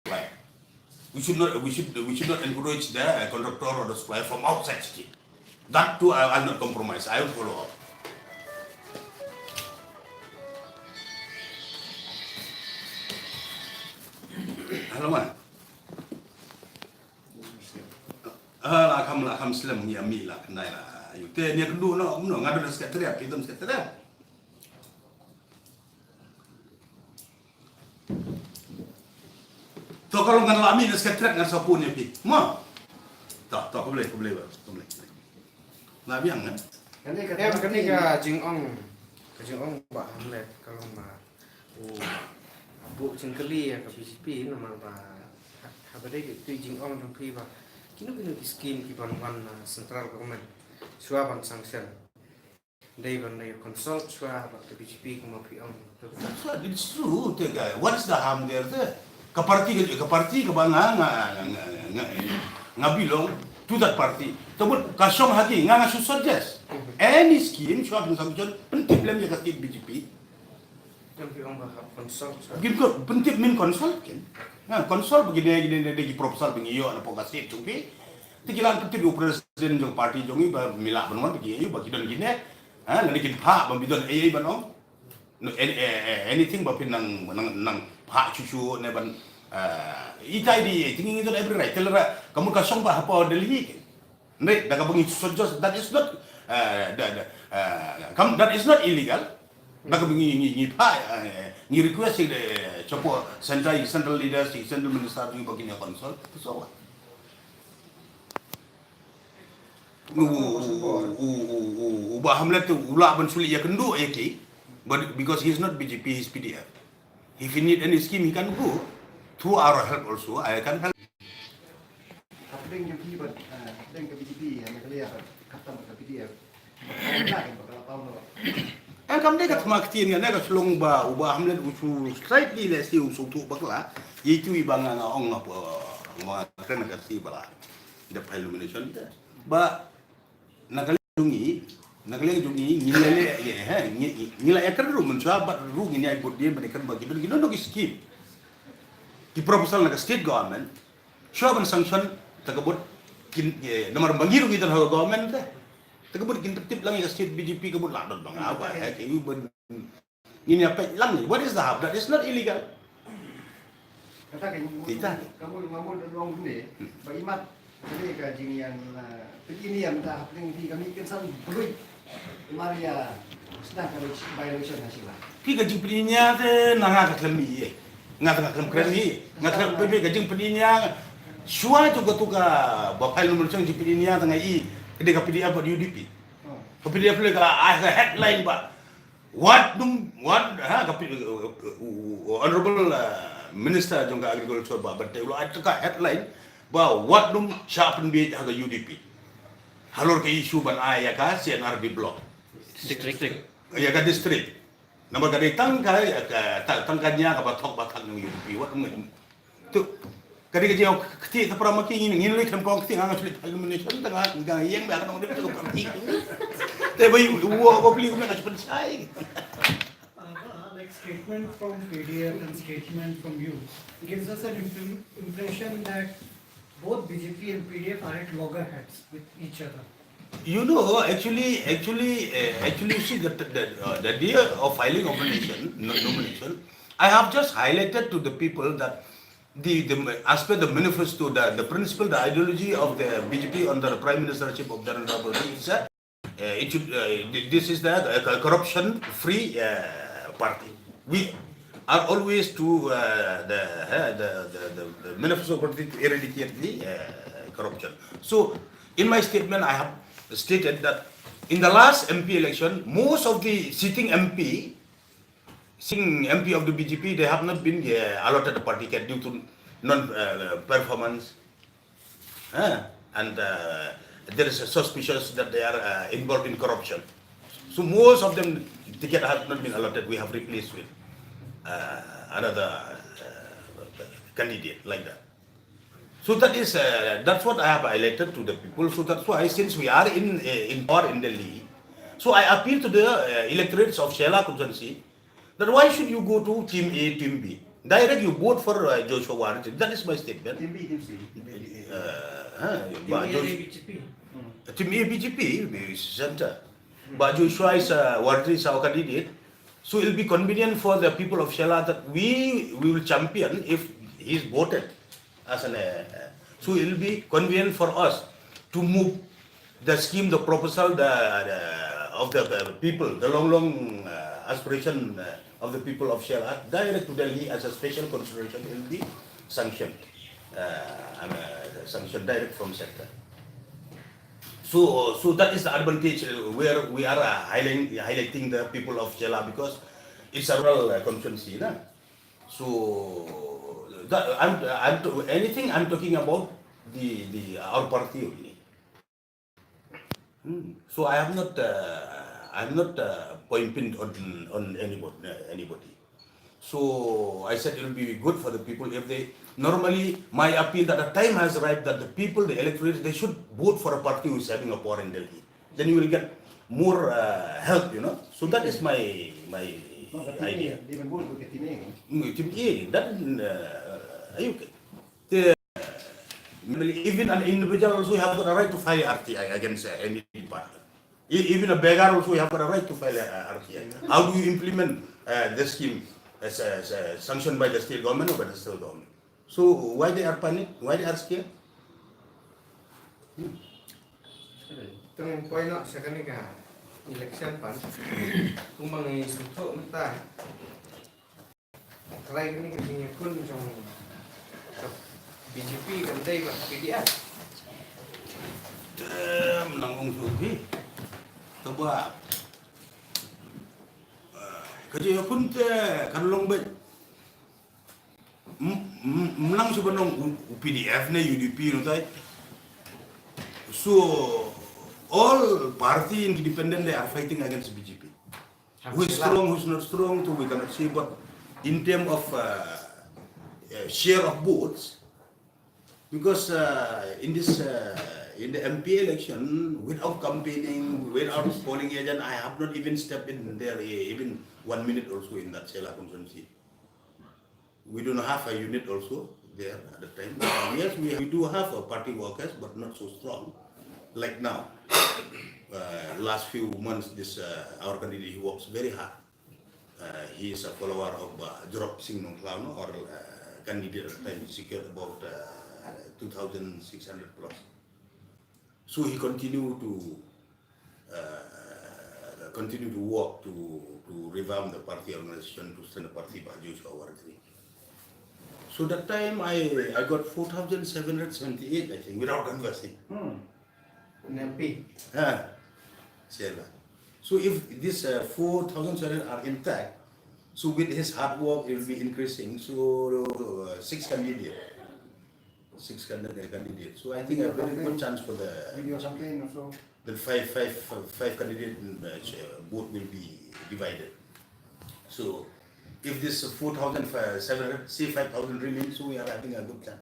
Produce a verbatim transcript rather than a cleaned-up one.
supply. We should not, we should, we should not encourage the contractor or the supplier from outside state. That too, I, I'll not compromise. I will follow up. Hello, man. Ah, la kham, la kham slem ngi ami la khyndai la. Ïa te nia kynduh noh, kumno nga don secretariat, phi don secretariat. To ka long ngan la mih na secretariat ngan sa phone ïa phi. Mo. To, to, khublei, khublei ba, khublei. La biang kan? Kane ka, em, kane ka jingong, ka jingong Bah Hamlet ka long ba u buh jingkylli ïa ka B J P namar ba ha, haba dei ka tu jingong jong phi ba kino kino ki scheme ki ban wan na central government shuwa ban sanction. Dei ban dei consult shuwa bad ka B J P kumba phi ong. That's what it's true. Te ka, what is the harm there? Te ka party ka, ka party kaba nga, nga, nga, nga, nga, nga belong to that party. Te bud ka shong ha ki, nga, nga should suggest any scheme shuwa ban sanction, pyntip lem ïa ka state B J P. Kan phi ong ba hap consult shuwa. Gin ko pyntip min consult kin. Nga consult ba kine, kine, kine ki proposal ba ngi ïoh na pok ka state jong phi. Te ki la pyntip u president jong party jong ngi ba mi lah ban wan ba ki ïoh ba ki don kine. Ha, lane kin phah ba mi don ei ei ban ong. No, any, eh, eh, anything ba phin nang, nang, nang phah shuh shuh ne ban, eh, ita i dei, eh, thinking is every right. Te lada ka mut ka shong ba hapoh Delhi ke. Ne, da kaba ngi suggest, that is not, eh, da, da, eh, kam, that is not illegal. Da kaba ngi, ngi, ngi phah, eh, ngi request ïa ki, eh, shapoh central, central leaders, central minister, ngi ba kin ïa consult. So what? U, u, u, u, u, u Bah Hamlet tu u lah ban shu leit ïakynduh ïa ki, but because he's not B J P, he's P D F. If he need any scheme, he can go through our help also. I can help. Hapdeng jong ki bad, eh, hapdeng ka B J P, eh, Meghalaya bad khamtam ka P D F. Ba ka la pam lo. Em, kam dei ka thma ktien nga ne ka shlong ba u Bah Hamlet u shu slightly lehse u shu tuh bakla. Ïa itu i ba nga nga ong nga pha, nga kren ka si ba la. Da pha nomination te. Ba na ka liang jong ngi, na ka liang jong ngi, ngi la leh, he, ngi, ngi, ngi la ïakren ruh mynshuwa bad ruh ngin ïa bud dien ban ïakren ba ki don, ki don ki scheme. Ki proposal na ka state government. Shuwa ban sanction, te ka bud kin, eh, namar ba ngi ruh ngi don ha ka government te. Te ka bud kin tip lang ïa ka state B J P ka bud la don ba nga ba, he, ki u ban ngin ïa peit lang. What is the harm? That is not illegal. Kata ka, kita ka mul, ka mul long ne, ba imat, kane ka jingïang, uh, pynïaid ïa mynta hapdeng phi ka mih kynsan bluit. Mar ïa sdang ka violation ha shuwa. Phi ka jingpynïaid te na nga ka khlem ïa. Nga te nga khlem kren hi. Nga te nga pynïaid ka jingpynïaid. Shuwa tu ka tu ka ba file nomination jingpynïaid te nga i. Ka dei ka P D F bad U D P. Ka P D F le ka, ah, ka headline ba. Wat num, wat, ha, ka pi-, uh, uh, uh, uh, Honorable, uh, Minister jong ka Agriculture ba, ba te u la ai ka headline ba wat num shah pynbiej ha ka U D P. Halor ka issue ban ai ïa ka C N R B block. District. Ïa ka district. Namar ka dei tang ka, ïa ka, ta-, tang ka nia kaba thok ba thak nong U D P, wat num. Tu, ka dei ka jingkti ta para ma ki ngin, ngin leh kam kong kti nga nga sulit nomination ta nga, nga ïeng ba ka nong dep tu ka kti. Te ba yu, wo, wo pli kumne ka sulit sai. Uh, like, statement from P D F and statement from you gives us an impre-, impression that both B J P and P D F are at loggerheads with each other. You know, actually, actually, uh, actually, you see that the, uh, the day of filing of nomination, no-, nomination, I have just highlighted to the people that the, the, as per the manifesto, the, the principle, the ideology of the B J P under the Prime Ministership of Narendra Modi is that, uh, it should, uh, th-, this is the, uh, co-, corruption-free, uh, party. We are always to, uh, the, uh, the, the, the, the manifesto party to eradicate the, uh, corruption. So, in my statement, I have stated that in the last M P election, most of the sitting M P, sitting M P of the B J P, they have not been, uh, allotted a party ticket due to non, uh, performance. Uh, and, uh, there is a suspicious that they are, uh, involved in corruption. So most of them, ticket has not been allotted. We have replaced with, uh, another, uh, candidate like that. So that is, uh, that's what I have highlighted to the people. So that's why, since we are in, uh, in power in Delhi, so I appeal to the, uh, electorates of Shella constituency that why should you go to team A, team B? Direct you vote for uh, Joshua Warrington. That is my statement. Team B, Team C. Uh, huh, Team A, Josh- B J P. Team A, B J P, the center. But Joshua is uh, Warrington is our candidate. So it will be convenient for the people of Shella that we we will champion if he's voted as an. Uh, so it will be convenient for us to move the scheme, the proposal, the, the of the, the people, the long, long uh, aspiration uh, of the people of Shella, direct to Delhi as a special consideration will be sanctioned, uh, and, uh, sanctioned direct from center. So, so that is the advantage uh, where we are uh, highlighting, highlighting the people of Shella because it's a rural uh, constituency, na? So that I'm, I'm anything I'm talking about the the our party only. Hmm. So I have not, uh, I'm not uh, point pinned on on anybody, uh, anybody. So I said it will be good for the people if they, normally my appeal that the time has arrived that the people, the electorate, they should vote for a party who is having a power in Delhi. Then you will get more uh, help, you know. So that is my my No, but idea. Team A, they will vote with the Team A. Mm, Team A, that uh, are you okay? The Even an individual also have got a right to file R T I against uh, any department. E- Even a beggar also have got a right to file a R T I. How do you implement uh, the scheme as, as uh, sanctioned by the state government or by the central government? So why they are panic? Why they are scared? Tang point no sa kane ka election pan. Kumang ni sutok mata. Try kane ka jingïakun jong ka B J P kan dei bad P D F. Em, nang ong suki. Taba. Ka jingïakun te kan long bad. Mnang suba nong P D F ne U D P no tai. So all party independent they are fighting against B J P. Who is strong, who is not strong, too we cannot say. But in terms of uh, uh, share of votes, because uh, in this uh, in the M P election, without campaigning, without polling agent, I have not even stepped in there eh, even one minute also in that Shella constituency. We don't have a unit also there at the time. Yes, we, we do have a party workers, but not so strong like now. Uh, last few months, this uh, our candidate he works very hard. Uh, he is a follower of uh, Jorop Sing Nongkhlaw, no, or uh, candidate at the time he secured about uh, two thousand six hundred plus. So he continued to uh, continue to work to, to revamp the party organization to strengthen the party by Joshua Warrington. So that time I, I got four thousand seven hundred seventy-eight, I think, without canvassing. Nampi. Ah, Shella. So if these uh, four thousand seven hundred are intact, so with his hard work, it will be increasing. So uh, six candidate, six candidate, candidate. So I think a very good chance for the With your campaign also. the five, five, five candidate uh, ch- vote will be divided. So if this four thousand seven hundred, say five thousand remains, so we are having a good chance.